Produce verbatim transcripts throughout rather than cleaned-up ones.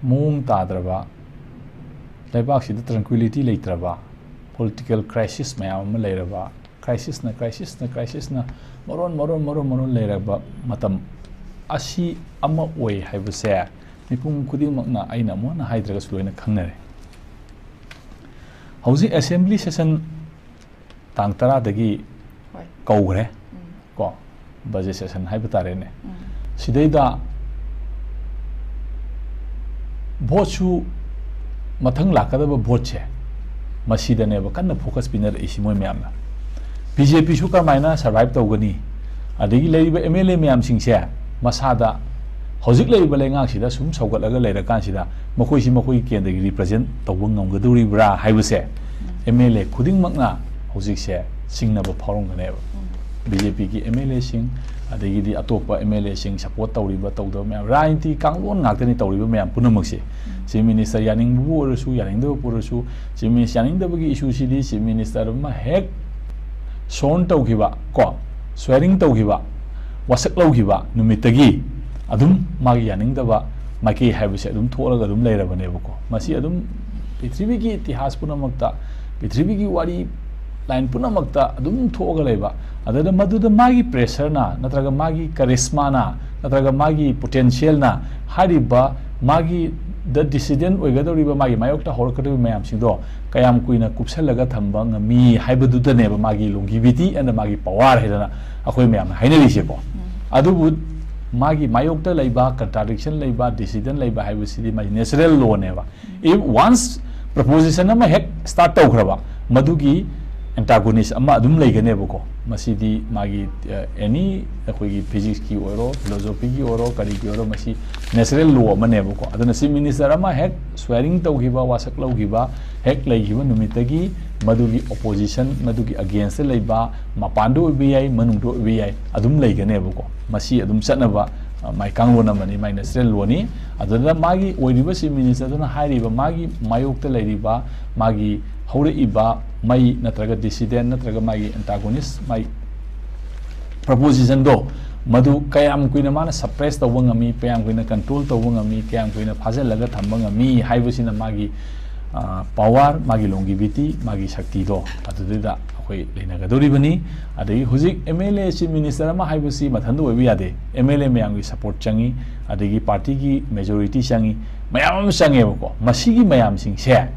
ꯃꯑꯣꯡ ꯇꯥꯗ꯭ꯔꯕ, ꯂꯩꯕꯥꯛꯁꯤꯗ tranquility ꯂꯩꯇ꯭ꯔꯕ, political crisis ꯃꯌꯥꯝ ꯑꯃ ꯂꯩꯔꯕ, crisisꯅ crisisꯅ crisisꯅ ꯃꯔꯣꯟ ꯃꯔꯣꯟ ꯃꯔꯣꯟ ꯃꯔꯣꯟ ꯂꯩꯔꯕ ꯃꯇꯝ ꯑꯁꯤ ꯑꯃ ꯑꯣꯏ ꯍꯥꯏꯕꯁꯦ ꯃꯤꯄꯨꯝ ꯈꯨꯗꯤꯡꯃꯛꯅ, ꯑꯩꯅ ꯑꯃꯨꯛ ꯍꯟꯅ ꯍꯥꯏꯗ꯭ꯔꯒꯁꯨ ꯂꯣꯏꯅ ꯈꯪꯅꯔꯦ꯫ ꯍꯧꯖꯤꯛ assembly session ꯇꯥꯡ ꯇꯔꯥꯗꯒꯤ ꯍꯣꯏ꯫ ꯀꯧꯈ꯭ꯔꯦ ꯎꯝ꯫ ꯀꯣ, budget session ꯍꯥꯏꯕ ꯇꯥꯔꯦꯅꯦ꯫ ꯎꯝ꯫ ꯁꯤꯗꯩꯗ voteꯁꯨ, ꯃꯊꯪ ꯂꯥꯛꯀꯗꯕ voteꯁꯦ ꯃꯁꯤꯗꯅꯦꯕ ꯀꯟꯅ focus ꯄꯤꯅꯔꯛꯏꯁꯤ ꯃꯣꯏ ꯃꯌꯥꯝꯅ꯫ BJPꯁꯨ ꯀꯔꯝꯍꯥꯏꯅ survive ꯇꯧꯒꯅꯤ, ꯑꯗꯒꯤ ꯂꯩꯔꯤꯕ MLA ꯃꯌꯥꯝꯁꯤꯡꯁꯦ ꯃꯁꯥꯗ ꯍꯧꯖꯤꯛ ꯂꯩꯔꯤꯕ ꯂꯩꯉꯥꯛꯁꯤꯗ ꯁꯨꯝ ꯁꯧꯒꯠꯂꯒ ꯂꯩꯔꯀꯥꯟꯁꯤꯗ ꯃꯈꯣꯏꯁꯤ ꯃꯈꯣꯏꯒꯤ ꯀꯦꯟꯗ꯭ꯔꯒꯤ represent ꯇꯧꯕ ꯉꯝꯒꯗꯧꯔꯤꯕ꯭ꯔꯥ ꯍꯥꯏꯕꯁꯦ MLA ꯈꯨꯗꯤꯡꯃꯛꯅ ꯍꯧꯖꯤꯛꯁꯦ ꯆꯤꯡꯅꯕ ꯐꯥꯎꯔꯝꯒꯅꯦꯕ꯫ BJPꯒꯤ MLAꯁꯤꯡ, ꯑꯗꯒꯤꯗꯤ ꯑꯇꯣꯞꯄ MLAꯁꯤꯡ support ꯇꯧꯔꯤꯕ ꯇꯧꯗꯕ ꯃꯌꯥꯝ, ꯔꯥꯖꯅꯤꯇꯤ ꯀꯥꯡꯂꯣꯟ ꯉꯥꯛꯇꯅꯤ ꯇꯧꯔꯤꯕ ꯃꯌꯥꯝ ꯄꯨꯝꯅꯃꯛꯁꯦ꯫ Chief Minister ꯌꯥꯅꯤꯡꯕꯕꯨ ꯑꯣꯏꯔꯁꯨ, ꯌꯥꯅꯤꯡꯗꯕꯕꯨ ꯑꯣꯏꯔꯁꯨ, Chief Minister ꯌꯥꯅꯤꯡꯗꯕꯒꯤ issueꯁꯤꯗꯤ Chief Minister ꯑꯃ ꯍꯦꯛ sworn ꯇꯧꯈꯤꯕ ꯀꯣ, swearing ꯇꯧꯈꯤꯕ, ꯋꯥꯁꯛ ꯂꯧꯈꯤꯕ ꯅꯨꯃꯤꯠꯇꯒꯤ ꯑꯗꯨꯝ ꯃꯥꯒꯤ ꯌꯥꯅꯤꯡꯗꯕ ꯃꯥꯏꯀꯩ ꯍꯥꯏꯕꯁꯦ ꯑꯗꯨꯝ ꯊꯣꯛꯂꯒ ꯑꯗꯨꯝ ꯂꯩꯔꯕꯅꯦꯕꯀꯣ꯫ ꯃꯁꯤ ꯑꯗꯨꯝ ꯄ꯭ꯔꯤꯊꯤꯕꯤꯒꯤ ꯏꯇꯤꯍꯥꯁ ꯄꯨꯝꯅꯃꯛꯇ, ꯄ꯭ꯔꯤꯊꯤꯕꯤꯒꯤ ꯋꯥꯔꯤ line ꯄꯨꯝꯅꯃꯛꯇ ꯑꯗꯨꯝ ꯊꯣꯛꯑꯒ ꯂꯩꯕ꯫ ꯑꯗꯨꯗ ꯃꯗꯨꯗ ꯃꯥꯒꯤ pressureꯅ ꯅꯠꯇ꯭ꯔꯒ ꯃꯥꯒꯤ charismaꯅ ꯅꯠꯇ꯭ꯔꯒ ꯃꯥꯒꯤ potentialꯅ ꯍꯥꯏꯔꯤꯕ ꯃꯥꯒꯤ ꯗ dissident ꯑꯣꯏꯒꯗꯧꯔꯤꯕ, ꯃꯥꯒꯤ ꯃꯥꯌꯣꯛꯇ ꯍꯧꯔꯛꯀꯗꯧꯔꯤꯕ ꯃꯌꯥꯝꯁꯤꯡꯗꯣ ꯀꯌꯥꯝ ꯀꯨꯏꯅ ꯀꯨꯞꯁꯜꯂꯒ ꯊꯝꯕ ꯉꯝꯃꯤ ꯍꯥꯏꯕꯗꯨꯗꯅꯦꯕ ꯃꯥꯒꯤ longevity and ꯃꯥꯒꯤ power ꯍꯥꯏꯗꯅ ꯑꯩꯈꯣꯏ ꯃꯌꯥꯝꯅ ꯍꯥꯏꯅꯔꯤꯁꯦꯀꯣ꯫ ꯑꯗꯨꯕꯨ ꯃꯥꯒꯤ ꯃꯥꯌꯣꯛꯇ ꯂꯩꯕ, contradiction ꯂꯩꯕ, dissident ꯂꯩꯕ ꯍꯥꯏꯕꯁꯤꯗꯤ ꯃꯥꯒꯤ natural lawꯅꯦꯕ꯫ If once proposition ꯑꯃ ꯍꯦꯛ start ꯇꯧꯈ꯭ꯔꯕ, ꯃꯗꯨꯒꯤ antagonist ꯑꯃ ꯑꯗꯨꯝ ꯂꯩꯒꯅꯦꯕꯀꯣ꯫ ꯃꯁꯤꯗꯤ ꯃꯥꯒꯤ, ꯑ, any ꯑꯩꯈꯣꯏꯒꯤ physicsꯀꯤ ꯑꯣꯏꯔꯣ, philosophyꯒꯤ ꯑꯣꯏꯔꯣ, ꯀꯔꯤꯒꯤ ꯑꯣꯏꯔꯣ, ꯃꯁꯤ natural law ꯑꯃꯅꯦꯕꯀꯣ꯫ ꯑꯗꯨꯅ Chief Minister ꯑꯃ ꯍꯦꯛ swearing ꯇꯧꯈꯤꯕ, ꯋꯥꯁꯛ ꯂꯧꯈꯤꯕ ꯍꯦꯛ ꯂꯩꯈꯤꯕ ꯅꯨꯃꯤꯠꯇꯒꯤ ꯃꯗꯨꯒꯤ opposition, ꯃꯗꯨꯒꯤ againstꯇ ꯂꯩꯕ, ꯃꯄꯥꯟꯗ ꯑꯣꯏꯕ ꯌꯥꯏ, ꯃꯅꯨꯡꯗ ꯑꯣꯏꯕ ꯌꯥꯏ, ꯑꯗꯨꯝ ꯂꯩꯒꯅꯦꯕꯀꯣ꯫ ꯃꯁꯤ ꯑꯗꯨꯝ ꯆꯠꯅꯕ, ꯑ, ꯃꯥꯏꯀꯥꯡꯂꯣꯟ ꯑꯃꯅꯤ, ꯃꯥꯏ natural lawꯅꯤ꯫ ꯑꯗꯨꯗ ꯃꯥꯒꯤ ꯑꯣꯏꯔꯤꯕ Chief Ministerꯗꯨꯅ ꯍꯥꯏꯔꯤꯕ, ꯃꯥꯒꯤ ꯃꯥꯌꯣꯛꯇ ꯂꯩꯔꯤꯕ, ꯃꯥꯒꯤ ꯍꯧꯔꯛꯏꯕ ꯃꯩ ꯅꯠꯇ꯭ꯔꯒ dissident ꯅꯠꯇ꯭ꯔꯒ ꯃꯥꯒꯤ antagonist, ꯃꯥꯒꯤ propositionꯗꯣ ꯃꯗꯨ ꯀꯌꯥꯝ ꯀꯨꯏꯅ ꯃꯥꯅ suppress ꯇꯧꯕ ꯉꯝꯃꯤ, ꯀꯌꯥꯝ ꯀꯨꯏꯅ control ꯇꯧꯕ ꯉꯝꯃꯤ, ꯀꯌꯥꯝ ꯀꯨꯏꯅ ꯐꯥꯖꯤꯜꯂꯒ ꯊꯝꯕ ꯉꯝꯃꯤ ꯍꯥꯏꯕꯁꯤꯅ ꯃꯥꯒꯤ power, ꯃꯥꯒꯤ longevity, ꯃꯥꯒꯤ ꯁꯛꯇꯤꯗꯣ ꯑꯗꯨꯗꯨꯗ ꯑꯩꯈꯣꯏ ꯂꯩꯅꯒꯗꯧꯔꯤꯕꯅꯤ꯫ ꯑꯗꯒꯤ ꯍꯧꯖꯤꯛ M L A, chief minister ꯑꯃ ꯍꯥꯏꯕꯁꯤ ꯃꯊꯟꯇ ꯑꯣꯏꯕ ꯌꯥꯗꯦ꯫ M L A ꯃꯌꯥꯝꯒꯤ support ꯆꯪꯉꯤ, ꯑꯗꯒꯤ partyꯒꯤ majority ꯆꯪꯉꯤ, ꯃꯌꯥꯝ ꯑꯃ ꯆꯪꯉꯦꯕꯀꯣ꯫ ꯃꯁꯤꯒꯤ ꯃꯌꯥꯝꯁꯤꯡꯁꯦ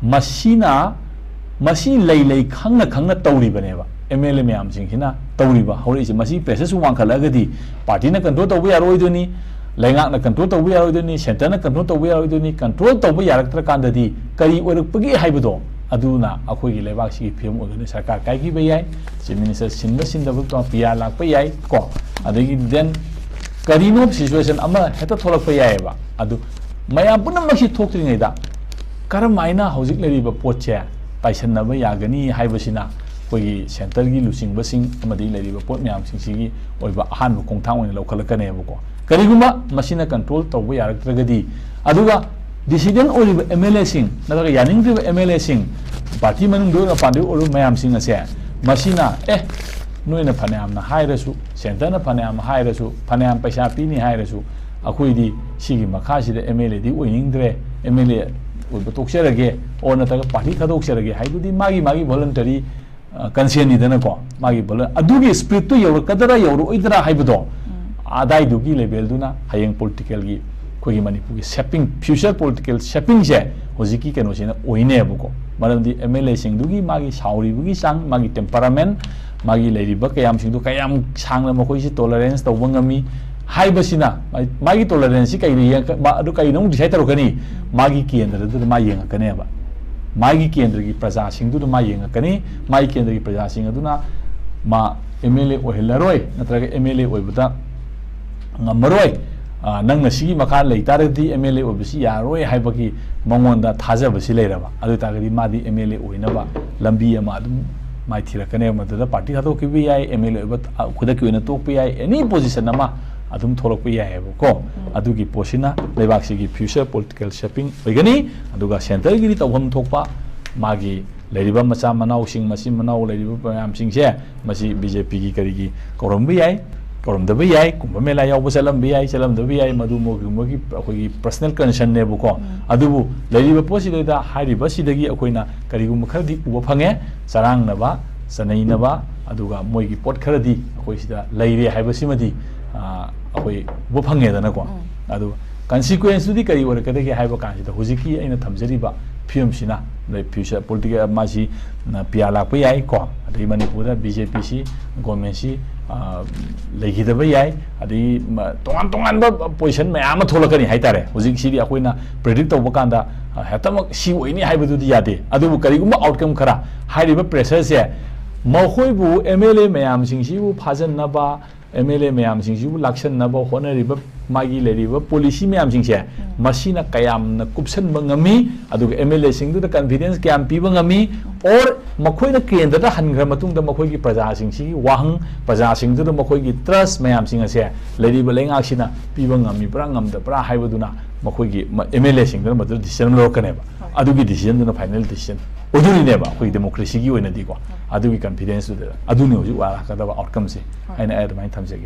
ꯃꯁꯤꯅ, ꯃꯁꯤ ꯂꯩ ꯂꯩ ꯈꯪꯅ ꯈꯪꯅ ꯇꯧꯔꯤꯕꯅꯦꯕ꯫ M L A ꯃꯌꯥꯝꯁꯤꯡꯁꯤꯅ ꯇꯧꯔꯤꯕ ꯍꯧꯔꯛꯏꯁꯦ, ꯃꯁꯤ pressureꯁꯨ ꯋꯥꯡꯈꯠꯂꯛꯑꯒꯗꯤ partyꯅ control ꯇꯧꯕ ꯌꯥꯔꯣꯏꯗꯣꯏꯅꯤ, ꯂꯩꯉꯥꯛꯅ control ꯇꯧꯕ ꯌꯥꯔꯣꯏꯗꯣꯏꯅꯤ, centreꯅ control ꯇꯧꯕ ꯌꯥꯔꯣꯏꯗꯣꯏꯅꯤ꯫ Control ꯇꯧꯕ ꯌꯥꯔꯛꯇ꯭ꯔꯀꯥꯟꯗꯗꯤ ꯀꯔꯤ ꯑꯣꯏꯔꯛꯄꯒꯦ ꯍꯥꯏꯕꯗꯣ ꯑꯗꯨꯅ ꯑꯩꯈꯣꯏꯒꯤ ꯂꯩꯕꯥꯛꯁꯤꯒꯤ ꯐꯤꯕꯝ ꯑꯣꯏꯒꯅꯤ꯫ ꯁꯔꯀꯥꯔ ꯀꯥꯏꯈꯤꯕ ꯌꯥꯏ, chief minister ꯁꯤꯟꯕ ꯁꯤꯟꯗꯕ ꯇꯣꯉꯥꯟ PR ꯂꯥꯛꯄ ꯌꯥꯏ ꯀꯣ꯫ ꯑꯗꯒꯤ then ꯀꯔꯤꯅꯣ situation ꯑꯃ ꯍꯦꯛꯇ ꯊꯣꯛꯂꯛꯄ ꯌꯥꯏꯑꯕ꯫ ꯑꯗꯨ ꯃꯌꯥꯝ ꯄꯨꯝꯅꯃꯛꯁꯤ ꯊꯣꯛꯇ꯭ꯔꯤꯉꯩꯗ ꯀꯔꯝ ꯍꯥꯏꯅ ꯍꯧꯖꯤꯛ ꯂꯩꯔꯤꯕ ꯄꯣꯠꯁꯦ ꯇꯥꯏꯁꯟꯅꯕ ꯌꯥꯒꯅꯤ ꯍꯥꯏꯕꯁꯤꯅ ꯑꯩꯈꯣꯏꯒꯤ centreꯒꯤ ꯂꯨꯆꯤꯡꯕꯁꯤꯡ ꯑꯃꯗꯤ ꯂꯩꯔꯤꯕ ꯄꯣꯠ ꯃꯌꯥꯝꯁꯤꯡꯁꯤꯒꯤ ꯑꯣꯏꯕ ꯑꯍꯥꯟꯕ ꯈꯣꯡꯊꯥꯡ ꯑꯣꯏꯅ ꯂꯧꯈꯠꯂꯛꯀꯅꯦꯕꯀꯣ꯫ ꯀꯔꯤꯒꯨꯝꯕ ꯃꯁꯤꯅ control ꯇꯧꯕ ꯌꯥꯔꯛꯇ꯭ꯔꯒꯗꯤ, ꯑꯗꯨꯒ dissident ꯑꯣꯏꯔꯤꯕ MLAꯁꯤꯡ ꯅꯠꯇ꯭ꯔꯒ ꯌꯥꯅꯤꯡꯗ꯭ꯔꯤꯕ MLAꯁꯤꯡ, party ꯃꯅꯨꯡꯗ ꯑꯣꯏꯔꯣ ꯃꯄꯥꯟꯗ ꯑꯣꯏꯔꯣ ꯃꯌꯥꯝꯁꯤꯡ ꯑꯁꯦ ꯃꯁꯤꯅ, ꯑꯦ, ꯅꯣꯏꯅ ꯐꯅꯌꯥꯝꯅ ꯍꯥꯏꯔꯁꯨ, centreꯅ ꯐꯅꯌꯥꯝ ꯍꯥꯏꯔꯁꯨ, ꯐꯅꯌꯥꯝ ꯄꯩꯁꯥ ꯄꯤꯅꯤ ꯍꯥꯏꯔꯁꯨ, ꯑꯩꯈꯣꯏꯗꯤ ꯁꯤꯒꯤ ꯃꯈꯥꯁꯤꯗ MLAꯗꯤ ꯑꯣꯏꯅꯤꯡꯗ꯭ꯔꯦ, MLA ꯑꯣꯏꯕ ꯇꯣꯛꯆꯔꯒꯦ, or ꯅꯠꯇ꯭ꯔꯒ party ꯊꯥꯗꯣꯛꯆꯔꯒꯦ ꯍꯥꯏꯗꯨꯗꯤ ꯃꯥꯒꯤ ꯃꯥꯒꯤ voluntary conscientꯅꯤꯗꯅꯀꯣ꯫ ꯃꯥꯒꯤ ꯚꯣꯂ-, ꯑꯗꯨꯒꯤ spiritꯇꯨ ꯌꯧꯔꯛꯀꯗ꯭ꯔꯥ ꯌꯧꯔꯛꯑꯣꯏꯗ꯭ꯔꯥ ꯍꯥꯏꯕꯗꯣ, ꯑꯗꯥꯏꯗꯨꯒꯤ levelꯗꯨꯅ ꯍꯌꯦꯡ politicalꯒꯤ, ꯑꯩꯈꯣꯏꯒꯤ ꯃꯅꯤꯄꯨꯔꯒꯤ shaping, future political shapingꯁꯦ ꯍꯧꯖꯤꯛꯀꯤ ꯀꯩꯅꯣꯁꯤꯅ ꯑꯣꯏꯅꯦꯕꯀꯣ꯫ ꯃꯔꯝꯗꯤ MLAꯁꯤꯡꯗꯨꯒꯤ ꯃꯥꯒꯤ ꯁꯥꯎꯔꯤꯕꯒꯤ ꯆꯥꯡ, ꯃꯥꯒꯤ temperament, ꯃꯥꯒꯤ ꯂꯩꯔꯤꯕ ꯀꯌꯥꯝꯁꯤꯡꯗꯣ ꯀꯌꯥꯝ ꯁꯥꯡꯅ ꯃꯈꯣꯏꯁꯤ tolerance ꯇꯧꯕ ꯉꯝꯃꯤ ꯍꯥꯏꯕꯁꯤꯅ, ꯃꯥ-, ꯃꯥꯒꯤ toleranceꯁꯤ ꯀꯩꯗ ꯌꯦꯡ-, ꯃꯥ-, ꯑꯗꯨ ꯀꯩꯅꯣ ꯑꯃꯨꯛ decide ꯇꯧꯔꯛꯀꯅꯤ? ꯃꯥꯒꯤ ꯀꯦꯟꯗ꯭ꯔꯗꯨꯗ ꯃꯥ ꯌꯦꯡꯉꯛꯀꯅꯦꯕ꯫ ꯃꯥꯒꯤ ꯀꯦꯟꯗ꯭ꯔꯒꯤ ꯄ꯭ꯔꯖꯥꯁꯤꯡꯗꯨꯗ ꯃꯥ ꯌꯦꯡꯉꯛꯀꯅꯤ꯫ ꯃꯥꯒꯤ ꯀꯦꯟꯗ꯭ꯔꯒꯤ ꯄ꯭ꯔꯖꯥꯁꯤꯡ ꯑꯗꯨꯅ ꯃꯥ MLA ꯑꯣꯏꯍꯜꯂꯔꯣꯏ, ꯅꯠꯇ꯭ꯔꯒ MLA ꯑꯣꯏꯕꯗ ꯉꯝꯃꯔꯣꯏ, ꯑ, ꯅꯪꯅ ꯁꯤꯒꯤ ꯃꯈꯥ ꯂꯩ ꯇꯥꯔꯒꯗꯤ MLA ꯑꯣꯏꯕꯁꯤ ꯌꯥꯔꯣꯏ ꯍꯥꯏꯕꯒꯤ ꯃꯉꯣꯟꯗ ꯊꯥꯖꯕꯁꯤ ꯂꯩꯔꯕ, ꯑꯗꯨ ꯑꯣꯏ ꯇꯥꯔꯒꯗꯤ ꯃꯥꯗꯤ MLA ꯑꯣꯏꯅꯕ ꯂꯝꯕꯤ ꯑꯃ ꯑꯗꯨꯝ ꯃꯥꯏ ꯊꯤꯔꯛꯀꯅꯦꯕ꯫ ꯃꯗꯨꯗ party ꯊꯥꯗꯣꯛꯈꯤꯕ ꯌꯥꯏ, MLA ꯑꯣꯏꯕ, ꯑ, ꯈꯨꯗꯛꯀꯤ ꯑꯣꯏꯅ ꯇꯣꯛꯄ ꯌꯥꯏ, any position ꯑꯃ ꯑꯗꯨꯝ ꯊꯣꯛꯂꯛꯄ ꯌꯥꯏꯑꯕꯀꯣ꯫ ꯑꯗꯨꯒꯤ ꯄꯣꯠꯁꯤꯅ ꯂꯩꯕꯥꯛꯁꯤꯒꯤ future political shaping ꯑꯣꯏꯒꯅꯤ꯫ ꯑꯗꯨꯒ centreꯒꯤꯗꯤ ꯇꯧꯐꯝ ꯊꯣꯛꯄ ꯃꯥꯒꯤ ꯂꯩꯔꯤꯕ ꯃꯆꯥ ꯃꯅꯥꯎꯁꯤꯡ, ꯃꯆꯤꯟ ꯃꯅꯥꯎ ꯂꯩꯔꯤꯕ ꯃꯌꯥꯝꯁꯤꯡꯁꯦ, ꯃꯁꯤ BJPꯒꯤ ꯀꯔꯤꯒꯤ ꯀꯧꯔꯝꯕ ꯌꯥꯏ꯫ ꯀꯧꯔꯝꯗꯕ ꯌꯥꯏ, ꯀꯨꯝꯚ ꯃꯦꯂꯥ ꯌꯥꯎꯕ ꯆꯠꯂꯝꯕ ꯌꯥꯏ, ꯆꯠꯂꯝꯗꯕ ꯌꯥꯏ, ꯃꯗꯨ ꯃꯣꯏꯒꯤ, ꯃꯣꯏꯒꯤ personal concernꯅꯦꯕꯀꯣ꯫ ꯑꯗꯨꯕꯨ ꯂꯩꯔꯤꯕ ꯄꯣꯠꯁꯤꯗꯩꯗ, ꯍꯥꯏꯔꯤꯕꯁꯤꯗꯒꯤ ꯑꯩꯈꯣꯏꯅ ꯀꯔꯤꯒꯨꯝꯕ ꯈꯔꯗꯤ ꯎꯕ ꯐꯪꯉꯦ, ꯆꯔꯥꯡꯅꯕ, ꯆꯅꯩꯅꯕ, ꯑꯗꯨꯒ ꯃꯣꯏꯒꯤ ꯄꯣꯠ ꯈꯔꯗꯤ ꯑꯩꯈꯣꯏ ꯁꯤꯗ ꯂꯩꯔꯦ ꯍꯥꯏꯕꯁꯤꯃꯗꯤ, ꯑ, ꯑꯩꯈꯣꯏ ꯎꯕ ꯐꯪꯉꯦꯗꯅꯀꯣ꯫ ꯑꯗꯨ consequenceꯇꯨꯗꯤ ꯀꯔꯤ ꯑꯣꯏꯔꯛꯀꯗꯒꯦ ꯍꯥꯏꯕ ꯀꯥꯟꯁꯤꯗ, ꯍꯧꯖꯤꯛꯀꯤ ꯑꯩꯅ ꯊꯝꯖꯔꯤꯕ ꯐꯤꯕꯝꯁꯤꯅ, ꯑꯗꯩ future political ꯃꯥꯁꯤ, ꯅ, ꯄꯤꯌꯥ ꯂꯥꯛꯄ ꯌꯥꯏꯀꯣ, ꯑꯗꯩ ꯃꯅꯤꯄꯨꯔꯗ BJPꯁꯤ, governmentꯁꯤ, ꯑ, ꯂꯩꯈꯤꯗꯕ ꯌꯥꯏ, ꯑꯗꯩ ꯃ-, ꯇꯣꯉꯥꯟ ꯇꯣꯉꯥꯟꯕ position ꯃꯌꯥꯝ ꯑꯃ ꯊꯣꯛꯂꯛꯀꯅꯤ ꯍꯥꯏꯇꯥꯔꯦ꯫ ꯍꯧꯖꯤꯛꯁꯤꯗꯤ ꯑꯩꯈꯣꯏꯅ predict ꯇꯧꯕ ꯀꯥꯟꯗ, ꯑ, ꯍꯦꯛꯇꯃꯛ ꯁꯤ ꯑꯣꯏꯅꯤ ꯍꯥꯏꯕꯗꯨꯗꯤ ꯌꯥꯗꯦ꯫ ꯑꯗꯨꯕꯨ ꯀꯔꯤꯒꯨꯝꯕ outcome ꯈꯔ, ꯍꯥꯏꯔꯤꯕ pressureꯁꯦ, ꯃꯈꯣꯏꯕꯨ MLA ꯃꯌꯥꯝꯁꯤꯡꯁꯤꯕꯨ ꯐꯥꯖꯤꯟꯅꯕ, MLA ꯃꯌꯥꯝꯁꯤꯡꯁꯤꯕꯨ ꯂꯥꯛꯁꯟꯅꯕ ꯍꯣꯠꯅꯔꯤꯕ ꯃꯥꯒꯤ ꯂꯩꯔꯤꯕ policy ꯃꯌꯥꯝꯁꯤꯡꯁꯦ, ꯃꯁꯤꯅ ꯀꯌꯥꯝꯅ ꯀꯨꯞꯁꯟꯕ ꯉꯝꯃꯤ, ꯑꯗꯨꯒ MLAꯁꯤꯡꯗꯨꯗ confidence ꯀꯌꯥꯝ ꯄꯤꯕ ꯉꯝꯃꯤ, or ꯃꯈꯣꯏꯅ ꯀꯦꯟꯗ꯭ꯔꯗ ꯍꯟꯈ꯭ꯔ ꯃꯇꯨꯡꯗ ꯃꯈꯣꯏꯒꯤ ꯄ꯭ꯔꯖꯥꯁꯤꯡꯁꯤꯒꯤ ꯋꯥꯍꯪ, ꯄ꯭ꯔꯖꯥꯁꯤꯡꯗꯨꯗ ꯃꯈꯣꯏꯒꯤ trust ꯃꯌꯥꯝꯁꯤꯡ ꯑꯁꯦ ꯂꯩꯔꯤꯕ ꯂꯩꯉꯥꯛꯁꯤꯅ ꯄꯤꯕ ꯉꯝꯃꯤꯕ꯭ꯔꯥ ꯉꯝꯗꯕ꯭ꯔꯥ ꯍꯥꯏꯕꯗꯨꯅ ꯃꯈꯣꯏꯒꯤ ꯃ-, MLAꯁꯤꯡꯗꯨꯅ ꯃꯗꯨꯗ decision ꯂꯧꯔꯛꯀꯅꯦꯕ꯫ ꯑꯗꯨꯒꯤ decisionꯗꯨꯅ final decision ꯑꯣꯏꯗꯣꯔꯤꯅꯦꯕ ꯑꯩꯈꯣꯏꯒꯤ democracyꯒꯤ ꯑꯣꯏꯅꯗꯤꯀꯣ꯫ ꯑꯗꯨꯒꯤ confidenceꯇꯨꯗ ꯑꯗꯨꯅꯤ ꯍꯧꯖꯤꯛ ꯂꯥꯛꯀꯗꯕ outcomeꯁꯦ꯫ ꯑꯩꯅ, ꯑꯩ ꯑꯗꯨꯃꯥꯏꯅ ꯊꯝꯖꯒꯦ꯫